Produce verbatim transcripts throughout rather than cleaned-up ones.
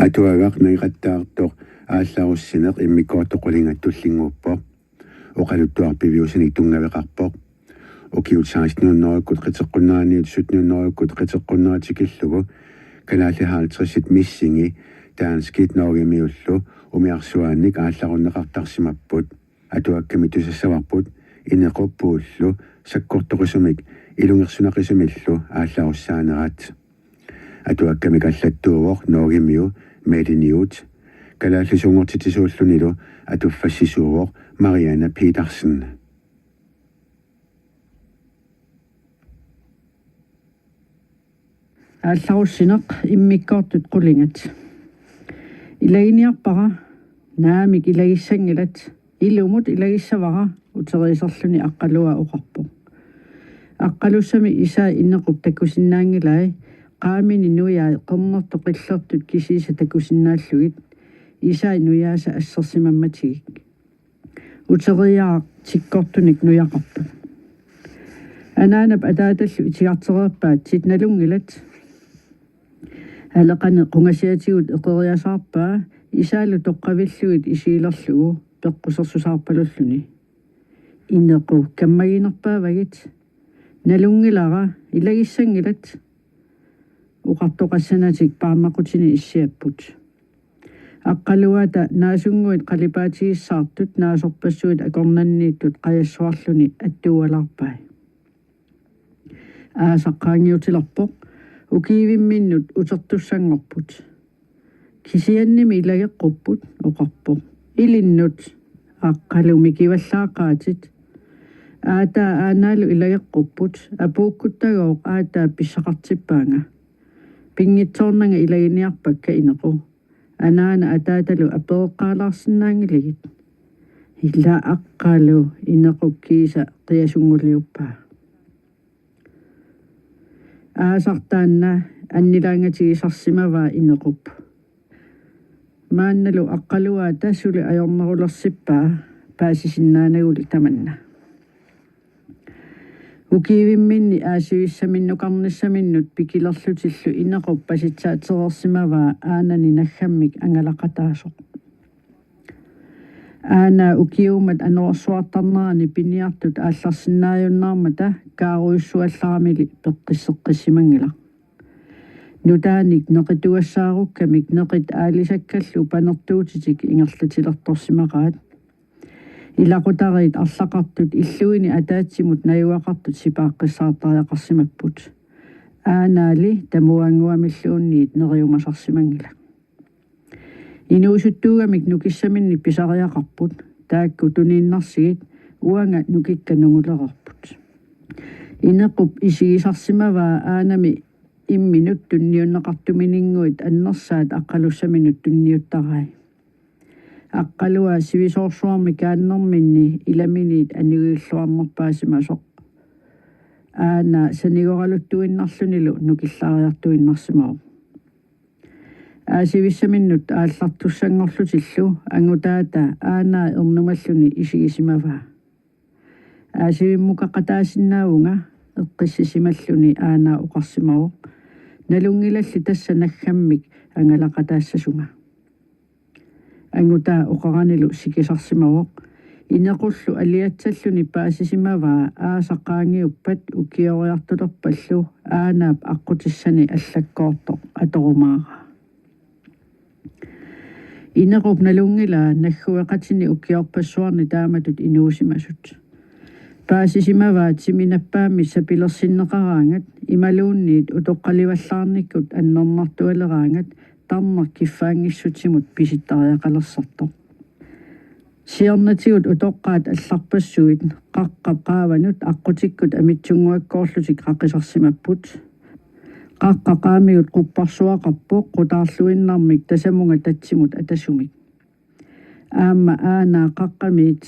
Atuagaq nangeqattaartoq aallarussineq immikkoortoq qulingat tullinnguuppoq. Oqaluttuaq piviusanik tunngaveqarpoq. Ukiut seksten hundredekkut qiteqqunneraniit sytten hundredekkut qiteqqunnerat tikillugu kalaallit halvtredsit missingi danskit norgemiullu umiarsuaannik aallarunneqartarsimapput. Atuakkami tusassavarput Inequp Puullu sakkortoqisumik ilungersunaqisumillu aallarussaanerat. Atuakkamik allattuuvoq norgemiu Mette Newth, kalaallisuunngortitsisuullunilu atuffassisuuvoq Marianne Petersen. Aallarussineq immikkoortut qulingat. Ilaginiarpara, naamik ilagissanngilat, ilumut ilagissavara, uteriiserluni Aqqaluaa oqarpoq. Aqqalussami isai Inequp takusinnaanngilai, qaamini nujai qernertut qillertut kisiisa takusinnaallugit, isai nujaasa assersimammatigik. Uteriiaraq tikkortunik nujaqarpoq. Anaanap ataatallu itigartereerpaatsit nalunngilat. Aleqani qungasiatigut eqeriasaarpaa isaallu toqqavillugit isigilerlugu peqqusersusaarpalulluni. Inequ kammaginerpaavagit. Nalunngilara, ilagissanngilat. Oqartoqassanatik paarnaqutini issiapput. Aqqaluaata naasunnguit qalipaatigissartut naasorpassuit akornanniittut qajassuarluni attuualaarpai. Aasaq qaangiutilerpoq, ukiivimminnut utertussanngorput. Kisiannimi ilageqqupput, oqarpoq. Ilinnut, Aqqalu, mikivallaaqaatit. Aataa aanaalu ilageqqupput, apuukkuttagooq aataa pissaqartippaanga. Pinngitsoornanga ilaginiarpakka, Inequ. Anaana ataatalu apereqqaalaarsinnaanngilagit. Ila Aqqalu, Inequp kiisa qiasunnguliuppaa. Aasaq taanna annilaangatigisarsimavaa Inequp. Maannalu Aqqaluaata suli ajornerulersippaa paasisinnaanaguli tamanna. Ukiivimminni Aasivissaminnukarnissaminnut pikilerlutillu Inequp pasitsaatereersimavaa aanani naggammik angalaqataasoq. Aanaa ukiuummat anorersuartarnerani piniartut aallarsinnaajunnaarmata kaarujussuallaramili peqqisseqqissimanngilaq. Nutaanik neqitugassaarukkamik neqit aalisakkallu panertuutitik ingerlatilertorsimaqaat. Ilaqutariit arlaqartut illuini ataatsimut najugaqartut sipaaqqissaartariaqarsimapput. Aanaali tamuannguamilluunniit neriumasarsimanngilaq. Inuusuttuugamik nukissaminnik pisariaqarput, taakku tuniinnarsigit, uanga nukikka nungulereerput. Inequp isigisarsimavaa aanami imminut tunniunneqartumininnguit annersaat Aqqalussaminut tunniuttarai. Aqqaluaa sivisoorsuarmi kaannerminni ilaminiit anigilluarnerpaasimasoq. Aanaa sanigoraluttuinnarlunilu nukillaariartuinnarsimavoq. Aasivissaminnut aallartussanngorlutillu angutaata aanaa ernumalluni isigisimavaa. Aasivimmukaqqataasinnaavunga, eqqissisimalluni aanaa oqarsimavoq. Nalunngilalli tassa naggammik angalaqataassasunga. Angutaa oqaranilu sikisarsimavoq. Inequllu aliatsalluni paasisimavaa aasaq qaangiuppat ukioriartulerpallu aanaap aqqutissani allakkoortoq atorumaaraa. Inequp nalunngilaa naggueqatini ukiorpassuarni taamatut inuusimasut. Paasisimavaat siminappaammik sapilersinneqaraangat imaluunniit utoqqalivallaarnikkut annernartualeraangat tarneq kiffaanngissutsimut pisittariaqalersartoq. Siornatigut utoqqaat allarpassuit qaqqap qaavanut aqqutikkut amitsunnguakkoorlutik qaqisarsimapput. Qaqqap qaamigut qupparsuaqarpoq qutaarluinnarmik tasamunga tatsimut atasumik. Aamma aanaa qaqqamiit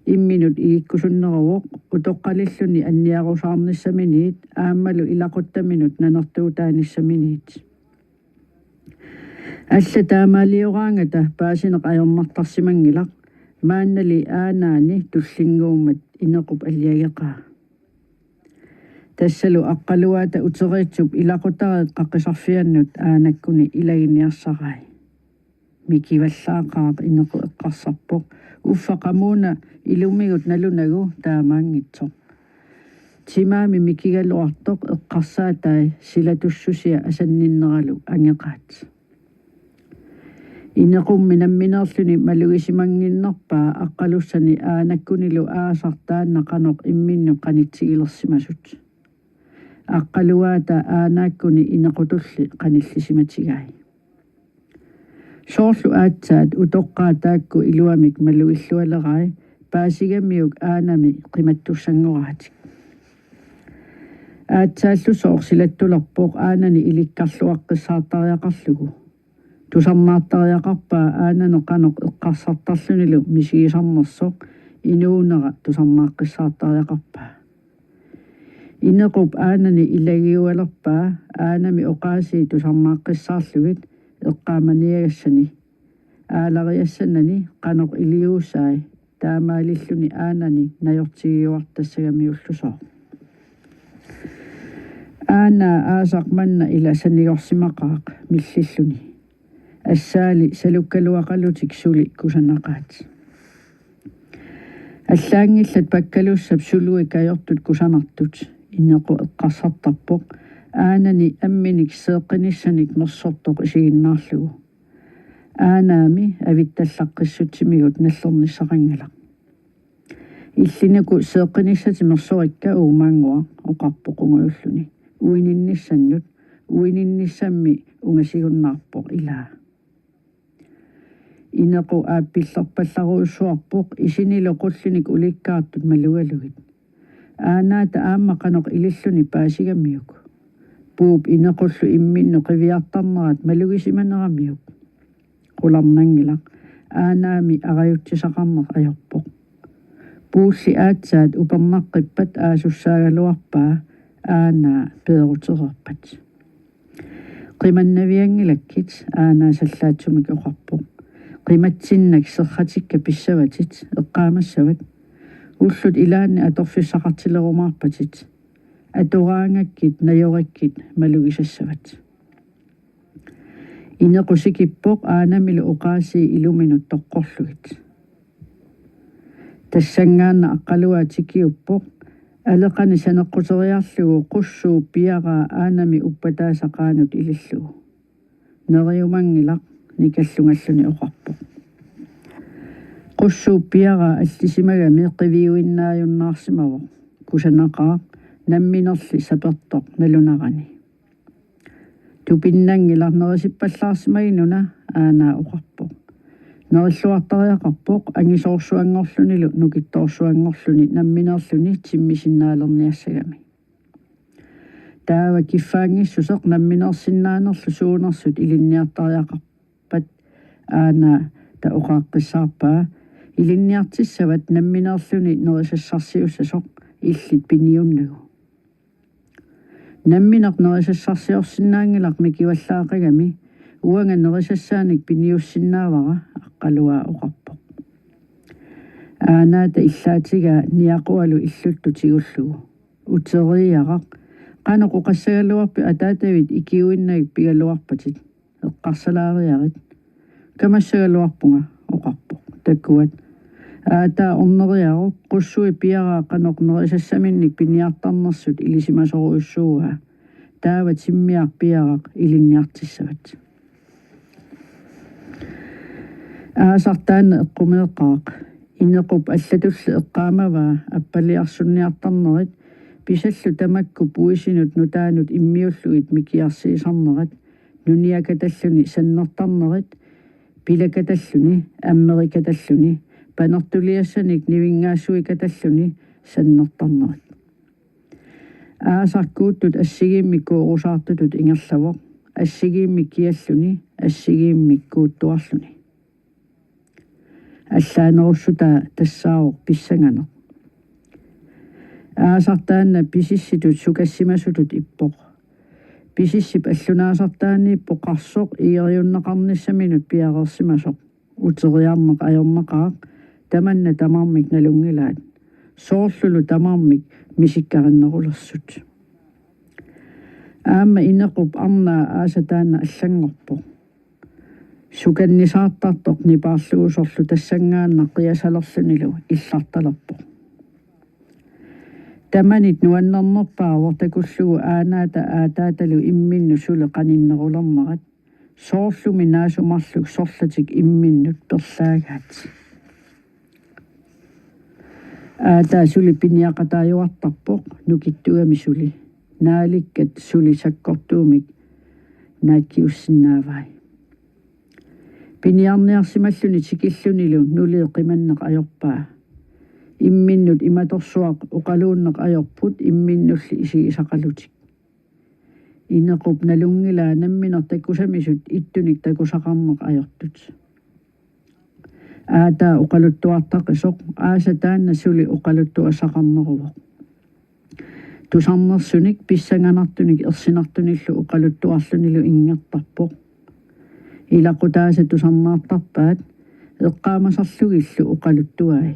imminut igikkusunneruvoq utoqqalilluni anniarusaarnissaminiit aammalu ilaquttaminut nanertuutaanissaminiit. Alla taamaalioraangata paasineq ajornartarsimanngilaq, maannali aanaani tullinnguummat Inequp aliageqaa. Tassalu Aqqaluaata uteriitsup ilaqutariit qaqisarfiannut aanakkuni ilaginiarsarai. Mikivallaaqaaq Inequ eqqarsarpoq: Uffa qamuuna ilumigut nalunagu taamaanngitsoq. Timaami mikigaluartoq eqqarsaatai silatussusia asanninneralu angeqaat. Ineqummi nammineerluni malugisimannginnerpaa aqqalussani aanakkunilu aasaq taanna qanoq imminnut qanitsigilersimasut. Aqqaluaata aanaakkuni Inequtulli qanillisimatigai. Soorlu aatsaat utoqqaat taakku iluamik malugillualerai paasigamiuk aanami qimattussanngoraatik. Aatsaallusooq silattulerpoq aanani ilikkarluaqqissaartariaqarlugu. Tusarnaartariaqarpaa aanani qanoq eqqarsartarlunilu misigisarnersoq inuunera tusarnaaqqissaartariaqarpaa. Inequp aanani ilagiugalerpaa aanami oqaasii tusarnaaqqissaarlugit eqqaamaniagassani. Aalariassanani qanoq iliuusai taamaalilluni aanani najortigiuartassagamiullusooq. Aanaa aasaq manna ila sanigorsimaqaaq millilluni. Assaali salukkaluaqalutik suli kusanaqaat. Allaanngillat pakkalussap sului kajortut kusanartut, Inequ eqqarsartarpoq aanani amminik seeqqinissanik mersortoq isiginnaarlugu. Aanaami avittallaqqissutsimigut nallernissaqanngilaq. Illit uku seeqqinissatit mersorikka, Uumaannguaq oqarpoq qungujulluni. Uininnissannut, uininnissammi ungasigunnaarpoq ilaa. Inequ aappillerpallarujussuarpoq isinilu qullinik ulikkaartut malugalugit. Aanaata aamma qanoq ililluni paasigamiuk? Puup Inequllu imminnut qiviartarnerat malugisimaneramiuk? Qularnanngilaq, aanaami arajutsisaqarneq ajorpoq. Puulli aatsaat upernaqqippat aasussaagaluarpaa aanaa peerutereerpat. Qimannavianngilakkit, aanaa sallaatsumik oqarpoq. Qimatsinnak serratikka pissavatit, eqqaamassavat. Ullut ilaanni atorfissaqartilerumaarpatit. Atoraangakkit najorikkit malugisassavat. Inequ sikippoq aanamilu oqaasii iluminut toqqorlugit. Tassanngaannaq aqqaluaat tikiuppoq aleqani saneqquteriarlugu qussuup piaraa aanami uppataasa qaanut ilillugu. Neriumanngilaq, nikallungalluni oqarpoq. Qussuup piaraa allisimagami qiviuinnaajunnaarsimavoq. Kusanaqaaq namminerli sapertoq nalunarani. Tupinnanngilaq, nerisippallaarsimaginuna, aanaa oqarpoq. Nerilluartariaqarpoq angisoorsuanngorlunilu nukittoorsuanngorluni nammineerluni timmisinnaalerniassagami. Taava kiffaanngissuseq nammineersinnaanerlu suunersut ilinniartariaqarpat, aanaata oqaaqqissaarpaa: Ilinniartissavat nammineerluni nerisassarsiussasoq illit piniunnagu. Nammineq nerisassarsiorsinnaanngilaq mikivallaaqigami, uanga nerisassaanik piniussinnaavara, aqqaluaa oqarpoq. Aanaata illaatigaa niaqualu illuttut tigullugu: Uteriiaraq, qanoq oqassagaluarpit ataatavit ikiuinnagit pigaluarpatit? Eqqarsalaariarit. Kamassagaluarpunga, oqarpoq. Takuat: Aataa orneriaruk qussuit piaraa qanoq nerisassaminnik piniartarnersut ilisimasorujussuuaa. Taava timmiaq piaraq ilinniartissavat. Aasaq taanna eqqumeeqaaq. Inequp allatulli eqqaamavaa appaliarsunniartarnerit, pisallu tamakku puisinut nutaanut immiullugit mikiarsiisarnerat, nuniakatalluni sannertarnerit, pilakatalluni, amerikatalluni, panertuliassanik nivinngaassuikatalluni sannertarnerit. Aasaq kuuttut assigiimmik kuurusaartutut ingerlavoq, assigiimmik kialluni, assigiimmik kuuttuarluni. Allaanerussutaa tassaavoq pissanganeq. Aasaq taanna pisissitut sukassimasutut ippoq. Pisissip allunaasartaaniippoq qarsoq igeriunneqarnissaminut piareersimasoq. Uteriarneq ajornaqaaq, tamanna tamarmik nalunngilaat. Soorlulu tamarmik misikkarinnerulersut. Aamma Inequp arnaa aasaq taanna allanngorpoq. Sukannisaartartoq nipaarlugu sorlu tassanngaannaq qiasalerlunilu illartalerpoq. Tamanit nuannernerpaavoq takullugu aanaata aataatalu imminnut suli qaninnerulernerat. Soorlumi naasumarluk sorlatik imminnut perlaagaat. Aataa suli piniaqataajuartarpoq nukittugami suli. Naalikkat suli sakkortuumik naakkiussinnaavai. Piniarniarsimalluni tikillunilu nulii qimanneq ajorpaa. Imminnut imatorsuaq oqaluunneq ajorput imminnulli isigisaqalutik. Inequp nalunngilaa nammineq takusamisut ittunik takusaqarneq ajortut. Aataa oqaluttuartaqisoq aasaq taanna suli oqaluttuassaqarneruvoq. Tusarnersunik pissanganartunik ersinartunillu oqaluttuarlunilu inngertarpoq. Ilaqutaasa tusarnaartarpaat eqqaamasarlugillu oqaluttuai.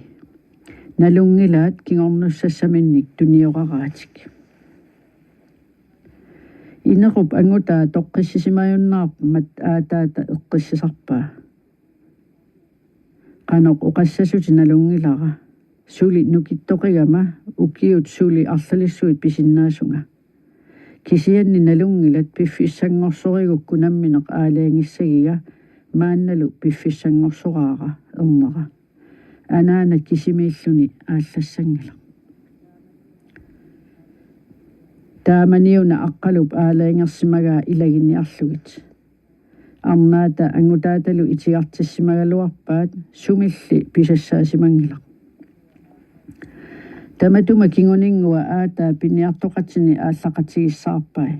Nalunngilaat kingornussassaminnik tunioqaraatik. Inequp angutaa toqqissisimajunnaarmat aataata eqqissisarpaa. Qanoq oqassasutit nalunngilara. Suli nukittoqigama ukiut suli arlalissuit pisinnaasunga. Kisianni nalunngilat piffissanngorsorigukku nammineq aalajangissagiga maannalu piffissanngorsoraara ernera. Anaana kisimiilluni aallassanngilaq. Taamaniuna Aqqalup aalajangersimagaa ilaginiarlugit. Arnaata angutaatalu itigartissimagaluarpaat sumilli pisassaasimanngilaq. Tamatuma kinguninngua aataa piniartoqatini aallaqatigissaarpai.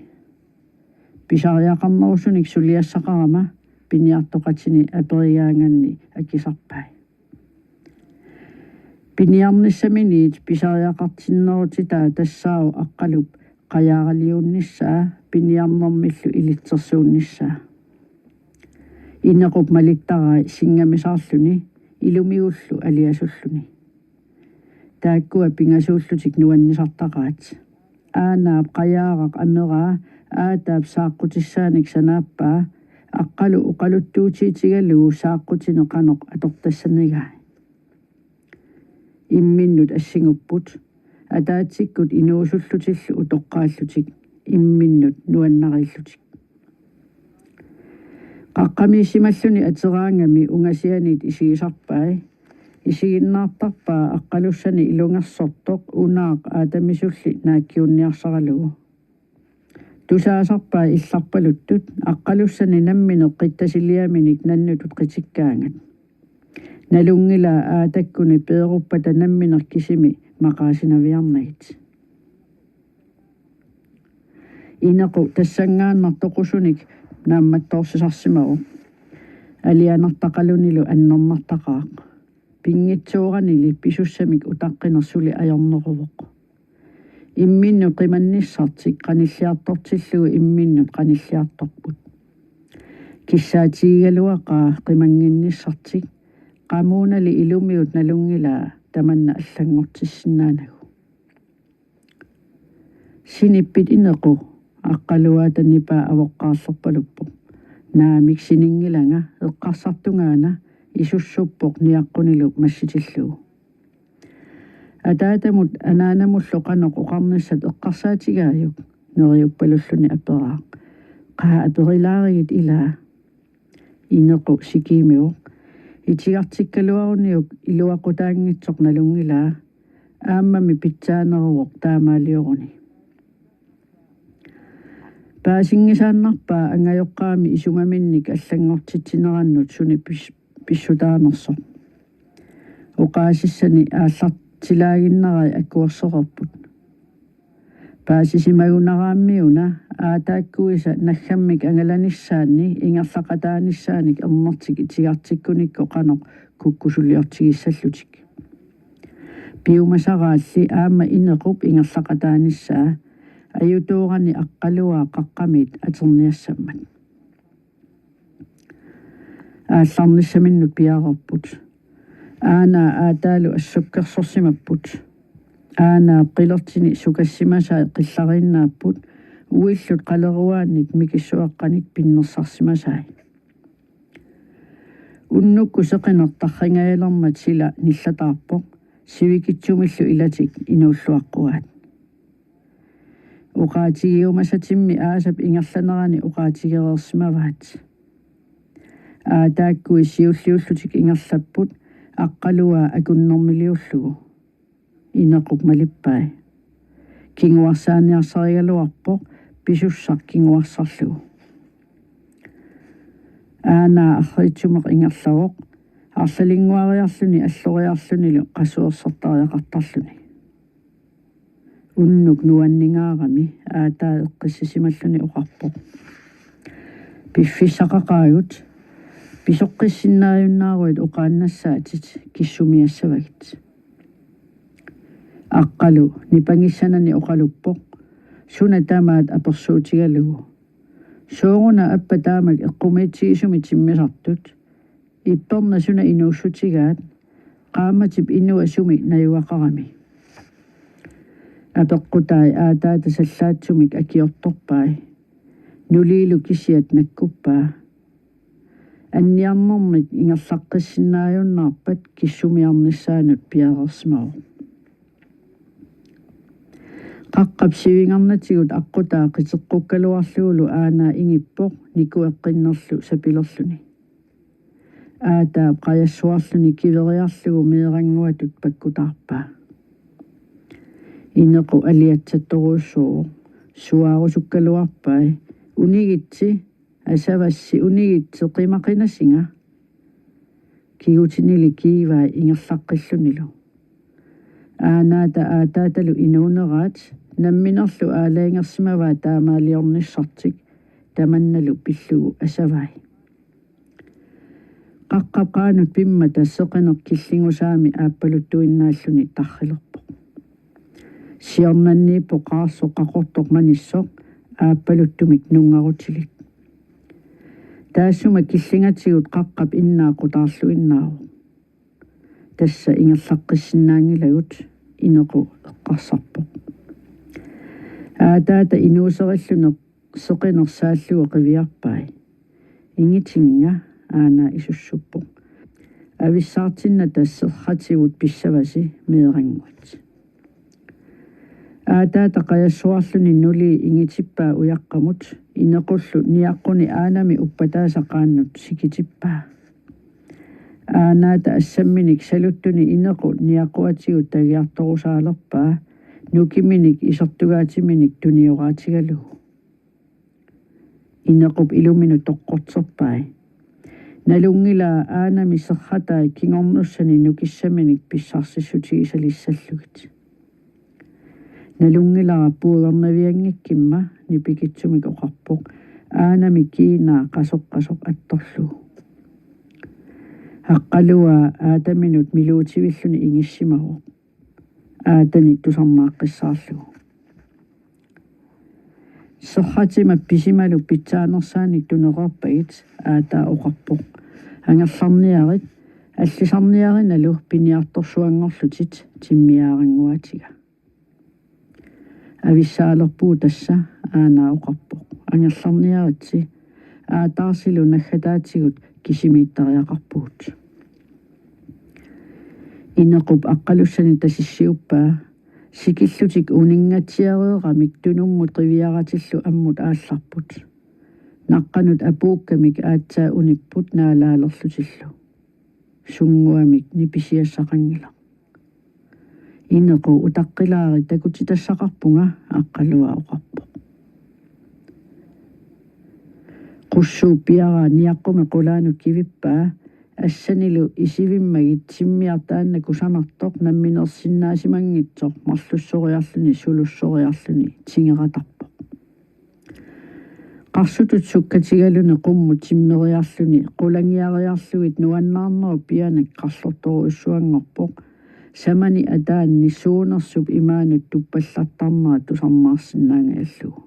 Pisariaqarnerusunik suliassaqarama piniartoqatini aperigaanganni akisarpai. Piniarnissaminiit pisariaqartinnerutitaa tassaavoq Aqqalup qajaaraliuunnissaa piniarnermillu ilitsersuunnissaa. Inequp malittarai singamisaarluni ilumigullu aliasulluni. Taakkua pingasuullutik nuannisartaqaat. Aanaap qajaaraq ameraa aataap saaqqutissaanik sanaappaa Aqqalu oqaluttuutiitigalugu saaqqutini qanoq atortassanigai. Imminnut assigupput ataatsikkut inuusullutillu utoqqaallutik imminnut nuannariillutik. Qaqqamiissimalluni ateraangami ungasianiit isigisarpai. Isiginnaartarpaa Aqqalussani ilungersortoq unaaq aatamisulli naakkiunniarsaralugu. Tusaasarpaa illarpaluttut Aqqalussani nammineq qittasiliaminik nannutut qitikkaangat. Nalunngilaa aatakkuni peeruppata nammineq kisimi maqaasinaviarnagit. Inequ tassanngaannaq toqusunik naammattoorsisarsimavoq. Alianartaqalunilu annernartaqaaq. Pinngitsooranili pisussamik utaqqineq suli ajorneruvoq. Imminnut qimannissartik qanilliartortillugu imminnut qanilliartorput. Kissaatigigaluaqaa qimannginnissartik qamuunali ilumiut nalunngilaa tamanna allanngortissinnaanagu. Sinippit Inequ, Aqqaluaata nipaa avoqqaarlerpaluppoq. Naamik sininngilanga eqqarsartungaana isussuppoq niaqqunilu massitillugu. Ataatamut anaanamullu qanoq oqarnissat eqqarsaatigaajuk, neriuppalulluni aperaaq. Qaa aperilaarigit ilaa. Inequ sikiimivoq. Itigartikkaluaruniuk iluaqutaanngitsoq nalunngilaa. Aammami pitsaaneruvoq taamaalioruni. Paasinngisaannarpaa angajoqqaami isumaminnik allanngortitsinerannut suni pis-, pissutaanersoq. Oqaasissani aallartilaaginnarai akuersereerput. Paasisimagunaraammiuna aataakkuisa naggammik angalanissaanni ingerlaqataanissaannik ernertik itigartikkunikku qanoq kukkusuliortigissallutik. Piumasaraalli aamma Inequp ingerlaqataanissaa ajutoorani Aqqaluaa qaqqamiit aterniassammat. Aallarnissaminnut piareerput. Aanaa aataalu assukkersorsimapput. Aanaap qilertini sukassimasai qillariinnaapput, uillut qaleruaannit mikissuaqqanik pinnersarsimasai. Unnukkut seqineq tarringajalermat sila nillataarpoq, sivikitsumillu ilatik inuulluaqquaat. Oqaatigiumasatimmi aasap ingerlanerani oqaatigereersimavaat. Aataakkui siulliullutik ingerlapput, Aqqaluaa akunnermiliullugu. Inequp malippai. Kinguarsaaniarsarigaluarpoq pisussaq kinguarsarlugu. Aanaa arriitsumeq ingerlavoq, arlalinnguariarluni alloriarlunilu qasuersertariaqartarluni. Unnuk nuanningaarami aataa eqqissisimalluni oqarpoq: Piffissaqaqaagut, pisoqqissinnaajunnaarlutit oqaannassaatit, kissumiassavagit. Aqqalu nipangissanani oqaluppoq, suna tamaat apersuutigalugu: Sooruna appa taamak eqqumiitsigisumik timmisartut? Ipperna suna inuussutigaat? Qaammatip inua sumi najugaqarami? Apeqqutai aataata sallaatsumik akiortorpai. Nuliilu kisiat nakkuppaa. Anniarnermik ingerlaqqissinnaajunnaarpat kissumiarnissaanut piareersimavoq. Qaqqap sivingarnatigut aqqutaa qiteqqukkaluarlugulu aanaa ingippoq nikueqqinnerlu sapilerluni. Aataap qajassuarluni kiveriarlugu meerannguatut pakkutaarpaa. Inequ aliatsattorujussuuvoq, suaarusukkaluarpai: Unigitsi, asavassi, unigitsi, qimaqinasinga. Kigutinili kiivai ingerlaqqillunilu. Aanaata aataatalu inuuneraat, namminerlu aalajangersimavaa taamaaliornissartik, tamannalu pillugu asavai. Qaqqap qaanut pimmata seqineq killingusaami aappaluttuinnaalluni tarrilerpoq. Siornanniippoq qaarsoq qaqortoq manissoq aappaluttumik nunngarutilik. Taassuma killingatigut qaqqap innaa qutaarluinnaavoq. Tassa ingerlaqqissinnaanngilagut, Inequ eqqarsarpoq. Aataata inuuserilluni seqineq saallugu qiviarpai. Ingitinnga, aanaa isussuppoq. Avissaartinnata serrativut pissavasi, meerannguat. Aataata qajassuarluni nulii ingitippaa ujaqqamut, Inequllu niaqquni aanami uppataasa qaannut sikitippaa. Aanaata assamminik saluttuni Inequ niaquatigut tagiartorusaalerpaa, nukiminik isertugaatiminik tunioraatigalugu. Inequp iluminut toqqorterpai. Nalunngilaa aanami serratai kingornussani nukissaminik pissarsissutigisalissallugit. Nalunngilara puigornavianngikkimma, nipikitsumik oqarpoq, aanami kiinaa qasoqqasoq attorlugu. Aqqaluaa aataminut miluutivilluni ingissimavoq. Aatani tusarnaaqqissaarlugu. Serratima pisimalu pitsaanersaanik tunereerpagit, aataa oqarpoq. Angerlarniarit, allisarniarinalu piniartorsuanngorlutit, timmiaarannguatiga. Avissaalerpugut tassa, aanaa oqarpoq. Angerlarniaritsi, aataarsilu naggataatigut kisimiittariaqarpugut. Inequp Aqqalussani tasissiuppaa, sikillutik uninngatsiareeramik tunummut qiviaratillu ammut aallarput. Naqqanut apuukkamik aatsaat unipput naalaalerlutillu. Sunnguamik nipisiassaqanngilaq. Inequ utaqqilaarit takutitassaqarpunga, Aqqaluaa oqarpoq. Qussuup piaraa niaqqumi qulaanut kivippaa, assanilu isivimmagit timmiaq taanna kusanartoq nammineersinnaasimannginnittoq marlussoriarluni sulussoriarluni tingeratarpoq. Qarsutut sukkatigaluni qummut timmeriarluni qulangiariarlugit nuannaarnerup pianik qarlortorujussuanngorpoq, samani ataanni suunersup imaanut tuppallattarnera tusarnaarsinnaangajallugu.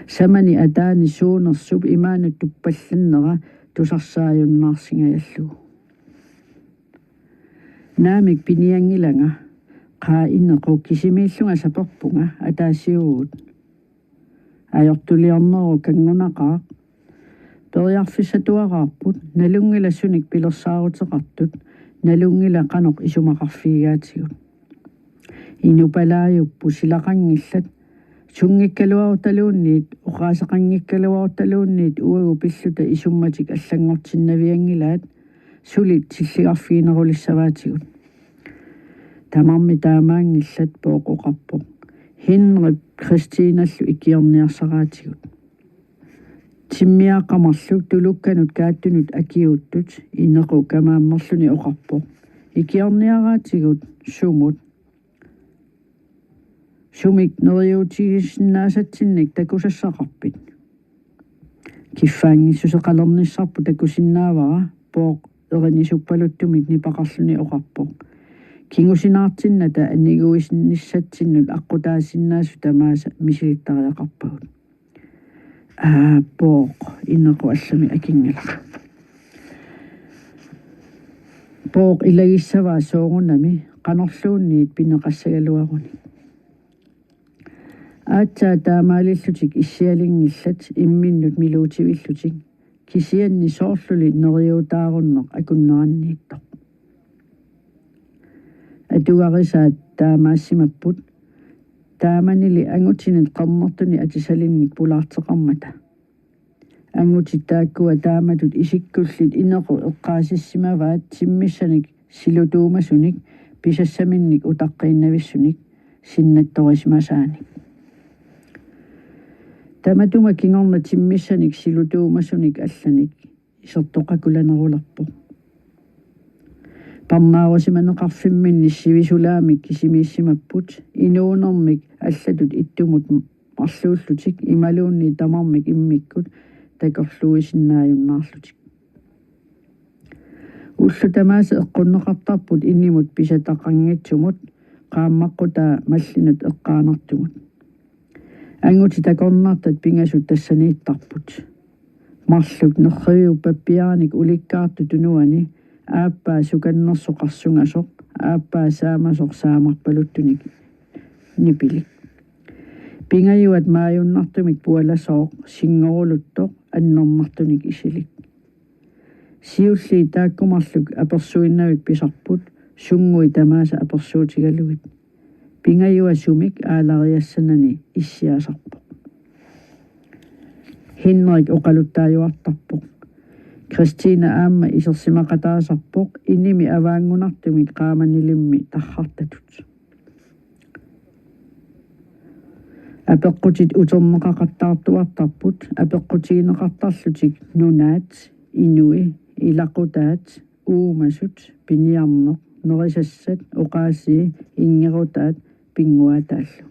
Samani ataani suunersup imaanut tuppallannera tusarsaajunnaarsingajallugu. Naamik pinianngilanga, qaa Inequ, kisimiillunga saperpunga, ataasiuvugut. Ajortuliornerup kanngunaqaaq. Periarfissatuaraarput, nalunngilaq sunik pilersaaruteqartut, nalunngilaq qanoq isumaqarfigigaatigut. Inupalaajupput silaqanngillat, sunngikkaluarutaluunniit, oqaaseqanngikkaluarutaluunniit uagut pilluta isummatik allanngortinnavianngilaat, suli tilligarfiginerulissavaatigut. Tamarmik taamaanngillat, Pooq oqarpoq. Henrip Kristinallu ikiorniarsaraatigut. Timmiaqqat marluk tulukkanut kaattunut akiuuttut Inequ kamaammerluni oqarpoq: Ikiorniaraatigut sumut? Sumik neriuutigisinnaasatsinnik takusassaqarpit? Kiffaanngissuseqalernissarput takusinnaavara, Pooq erinisuppaluttumik nipaqarluni oqarpoq. Kingusinaartinnata aniguisinnissatsinnut aqqutaasinnaasut tamaasa misilittariaqarpagut. Aa, Pooq, Inequ allamik akinngilaq. Pooq ilagissavaa soorunami qanorluunniit pineqassagaluarunik. Aatsaat taamaalillutik issialinngillat imminnut miluutivillutik, kisianni soorluli neriuutaarunneq akunneranniittoq. Atugarisaat taamaassimapput, taamanili angutinit qernertunik atisalinnik pulaarteqarmata. Angutit taakkua taamatut isikkullit Inequ eqqaasissimavaat timmissanik silutuumasunik pisassaminnik utaqqiinnavissunik sinnattorisimasaanik. Tamatuma kingorna timmissanik silutuumasunik allanik isertoqakulanerulerpoq. Parnaarusimaneqarfimminni sivisulaamik kisimiissimapput, inuunermik allatut ittumut marluullutik imaluunniit tamarmik immikkut takorluuisinnaajunnaarlutik. Ullut tamaasa eqqunneqartarput inimut pisataqanngitsumut, qaammaqqutaa mallinut eqqaanartumut. Angutit takornartat pingasut tassaniittarput. Marluk nerriviup pappiaranik ulikkaartut tunuani aappaa sukannersoq qarsungasoq, aappaa saamasoq saamarpaluttunik nipilik. Pingajuat maajunnartumik pualasooq, sinngoruluttoq annernartunik isilik. Siulliit taakku marluk apersuinnavik pisarput, sunngui tamaasa apersuutigalugit. Pingajua sumik aalariassanani issiasarpoq. Henrik oqaluttaajuartarpoq. Kristina aamma isersimaqataasarpoq, inimi avaanngunartumik qaamanilimmi tarrartatut. Apeqqutit uterneqaqattaartuartarput, apeqqutigineqartarlutik nunaat, inui, ilaqutaat, uumasut, piniarneq, nerisassat, oqaasii, inngerutaat, pinnguaataallu.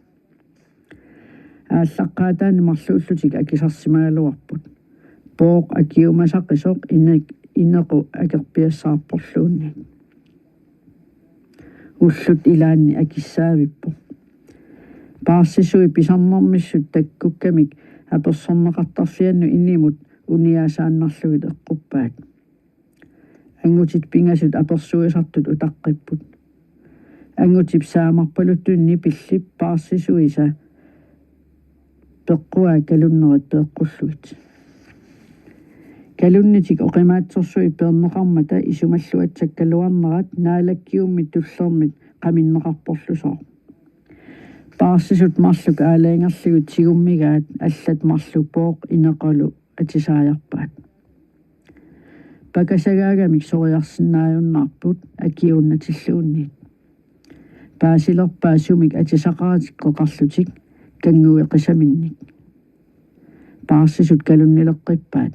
Aallaqqaataani marluullutik akisarsimagaluarput. Pooq akiumasaqisoq, Ineq-, Inequ akerpiassaarporluunniit. Ullut ilaanni akissaavippoq. Paarsisui pisarnermissut takkukkamik apersorneqartarfiannut inimut uniasaannarlugit eqquppaat. Angutit pingasut apersuisartut utaqqipput. Angutip saamarpaluttunik nipillip paarsisuisa peqquaa kalunnerit peeqqullugit. Kalunnitik oqimaatsorsuit peerneqarmata isumalluatsakkaluarnerat naalakkiummit tullermit qaminneqarporlusooq. Paarsisut marluk aalajangerlugit tigummigaat, allat marluk Pooq Ineqalu atisaajarpaat. Pakasagaagamik soriarsinnaajunnaarput akiuunnatilluunniit. Paasilerpaat sumik atisaqaratik qeqarlutik kanngueqisaminnik. Paarsisut kalunnileqqippaat.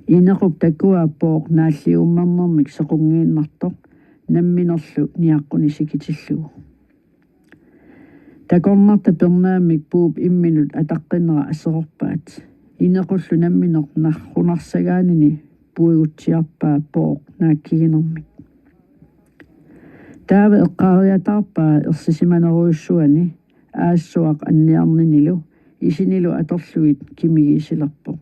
Inequp takuaa Pooq naalliummernermik sequnngiinnartoq, namminerlu niaqqunik sikitillugu. Takornartat pernaammik puup imminut ataqqinera aserorpaat. Inequllu nammineq narrunarsagaanini puigutsiarpaa Pooq naakkiginermik. Taava eqqaariataarpaa ersisimanerujussuani aassuaq anniarninilu isinilu atorlugit kimigiisilerpoq.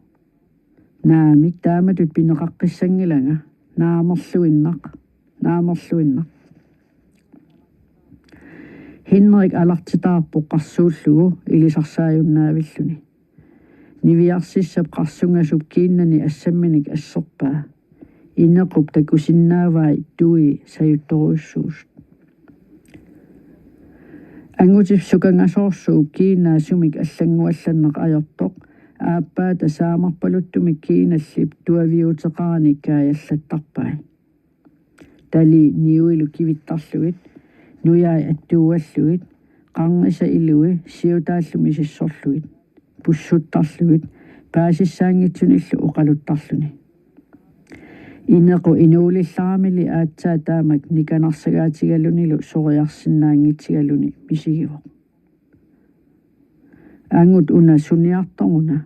Naamik, taamatut pineqaqqissanngilanga. Naamerluinnaq. Naamerluinnaq. Henrik alartitaarpoq qarsuullugu ilisarsaajunnaavilluni. Niviarsissap qarsungasup kiinnani assamminik asserpaa. Inequp takusinnaavai tui sajuttorujussuusut. Angutip sukangasoorsuup kiinaa sumik allannguallanneq ajortoq, aappaata saamarpaluttumik kiinallip tuaviuteqarani kaajallattarpai. Talii niuilu kivittarlugit, nujai attuuallugit, qarnisa ilui siutaallu misissorlugit, pussuttarlugit, paasissaanngitsunillu oqaluttarluni. Inequ inuulillaramili aatsaat taamak nikanarsagaatigalunilu soriarsinnaanngitsigaluni misigivoq. Angut una suniartoruna.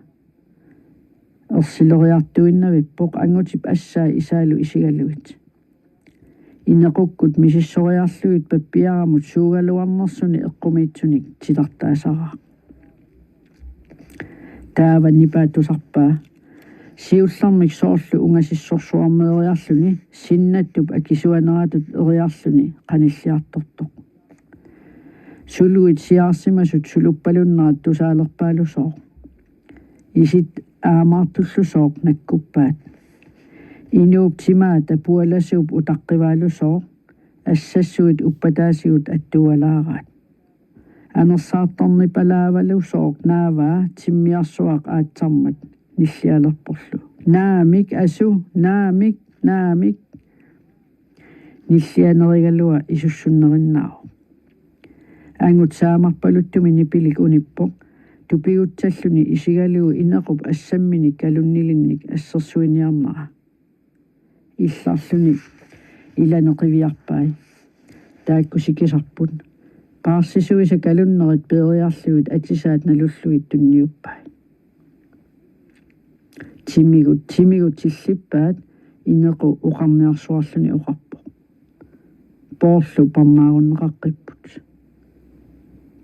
Ersileriartuinnavippoq angutip assaa isaalu isigalugit. Inequkkut misissoriarlugit pappiaramut suugaluarnersuni eqqumiitsunik titartaasaraaq. Taava nipaa tusarpaa. Siullermik soorlu ungasissorsuarmeeriarluni sinnattup akisuaneratut eriarluni qanilliartortoq. Suluit siaarsimasut suluppalunnerat tusaalerpaalusooq. Isit aamaartullusooq nakkuppaat. Inuup timaa tapualasuup utaqqivaalusooq. Assassuit uppataasigut attualaaraat. Anersaartornipalaavalusooq naavaa timmiarsuaq aatsarmat nillialerporlu. Naamik, asu, naamik, naamik. Nillianerigalua isussunnerinnaavoq. Angut saamarpaluttumi nipilik unippoq, tupigutsalluni isigalugu Inequp assamminik kalunnilinnik assersuiniarnera. Illarluni ilani qiviarpai. Taakku sikisarput. Paarsisuisa kalunnerit peeriarlugit atisaat nalullugit tunniuppai. Timigut, timigut tillippaat, Inequ oqarniarsuarluni oqarpoq. Poorlu parnaarunneqaqqipput.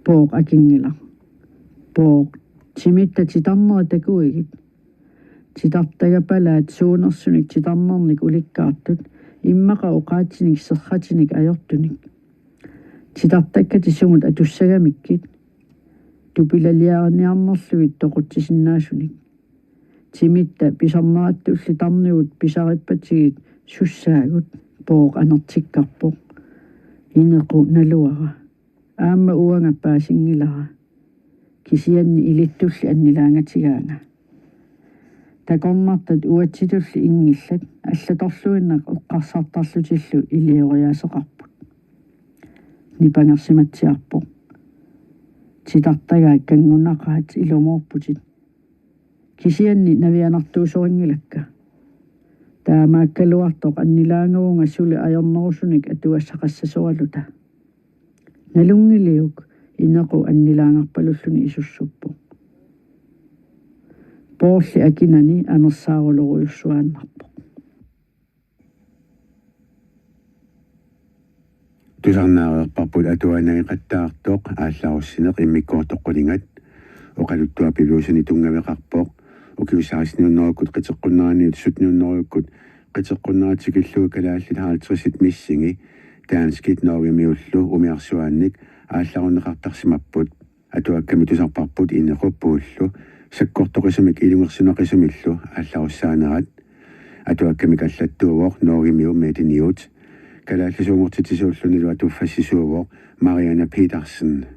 Pooq akinngilaq. Pooq, timitta titarnerit takuigit. Titartagapalaat suunersunik titarnernik ulikkaartut, immaqa oqaatsinik serratinik ajortunik. Titartakkatit sumut atussagamikkit, tupilaliariniarnerlugit toqutsisinnaasunik. Timitta pisarnerattulli tarnigut pisarippatsigit sussaagut, Pooq anertikkarpoq. Inequ naluara. Aamma uanga paasinngilara. Kisianni ilittulli annilaangatigaanga. Takornartat uatsitulli inngillat, allatorluinnaq eqqarsartarlutillu ilioriaaseqarput. Nipangersimatsiarpoq. Titartagaat kanngunaqaat, ilumoorputit. Kisianni navianartuusorinngilakka. Taamaakkaluartoq annilaangavunga suli ajornerusunik atugassaqassasoraluta. Nalunngiliuk, Inequ annilaangarpalulluni isussuppoq. Poorli akinani anersaarulorujussuaannarpoq. Tusarnaareerparput atuagaq nangeqattaartoq Aallarussineq immikkoortoq qulingat. Oqaluttuaq piviusuni tunngaveqarpoq. Ukiut seksten hundredekkut qiteqqunneraniit sytten hundredekkut qiteqqunnerat tikillugu kalaallit halvtredsit missingi danskit norgemiullu umiarsuaannik aallarunneqartarsimapput. Atuakkami tusarparput Inequp Puullu sakkortoqisumik ilungersunaqisumillu aallarussaanerat. Atuakkamik allattuuvoq Norgemiu Mette Newth. Kalaallisuunngortitsisuullunilu atuffassisuuvoq Marianne Petersen.